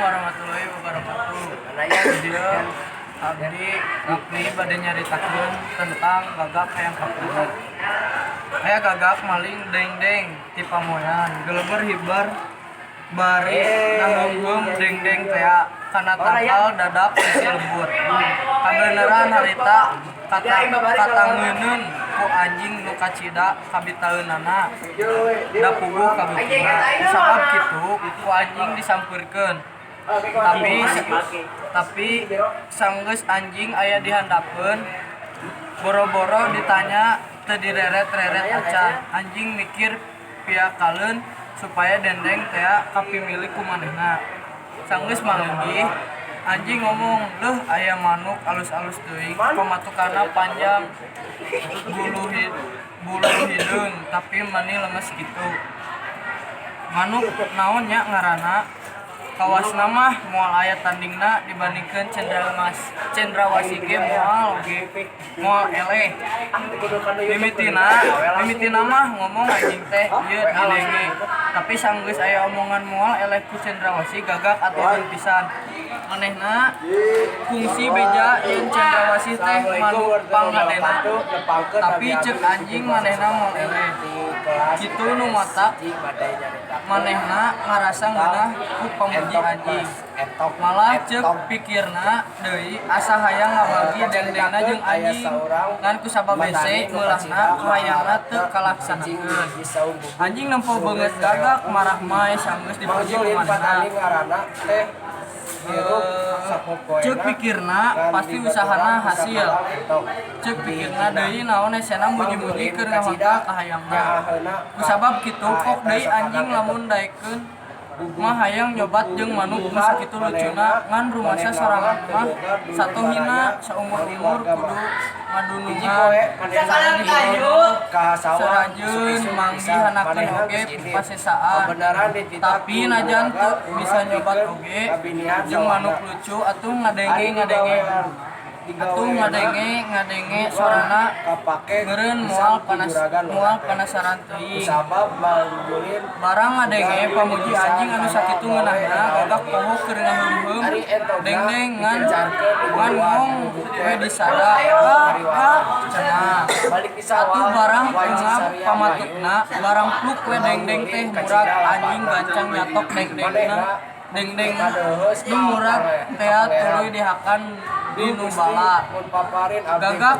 Warahmatullahi wabarakatuh. Dieu abdi Rafli bade nyaritakeun tentang gagak hayang kapungut. Aya gagak maling dengdeng ti pamoyan, geleber hiber bari ngaheungheum dengdeng tea kana tangkal dadak sisi lembur. Kabeneran harita kata katangeuneun ku anjing nu kacida kabitaeunana, da puguh kabuktina. Kusabab kitu ku anjing disampeurkeun. Tapi sanggeus anjing aya di handapeun, boro-boro ditanya teu direret-reret acan. Anjing mikir piakaleun supaya dengdeng tea kapimilik ku manehna. Sanggeus manggih, anjing ngomong, "Leuh, aya manuk alus-alus teuing, pamatukanna panjang, bulu hideung, tapi mani lemes kitu. Manuk naon nya ngaranna? Kawasna mah moal aya tandingna dibandingkeun cendrawasih ge moal oge moal eleh." Mimitina mah ngomong anjing teh ieu didenge, tapi sanggeus aya omongan moal eleh ku cendrawasih, gagak atuhkeun pisan. Manehna kungsi beja yen cendrawasih teh manuk panghadena, tapi ceuk anjing manehna moal eleh. Kitu nu matak manehna ngarasa ngeunah ku pamuji anjing. Malah ceuk pikirna deui asa hayang ngabagi dengdengna jeung anjing, ngan kusabab hese meulahna kahayangna teu kalaksanakeun. Anjing nempo beungeut gagak marahmai sanggeus dipuji ku manehna. Ceuk pikirna pasti usahana hasil. Ceuk pikirna deui naon hesena muji-muji keur ngahontal kahayangna. Kusabab kitu pok deui anjing lamun daekeun mah hayang nyobat jeung manuk nu sakitu lucuna, ngan rumasa sorangan mah satohina saumur-umur kudu ngadunungan sarajeun manggih hanakeun oge pasesaan. Tapi najan teu bisa nyobat oge jeung manuk lucu, atuh ngadenge ngadenge sorana meureun moal panasaran teuing. Barang ngadenge pamuji anjing anu sakitu ngeunahna, gagak poho keur ngaheungheum dengdeng ngan ngan ngong we disada, "Gak, gak," cenah. Atuh barang eungap pamatukna, barang pluk we dengdeng teh murag. Anjing gancang nyatok dengdengna, dengdeng nu murag tea tuluy dihakan di nu bala. Gagak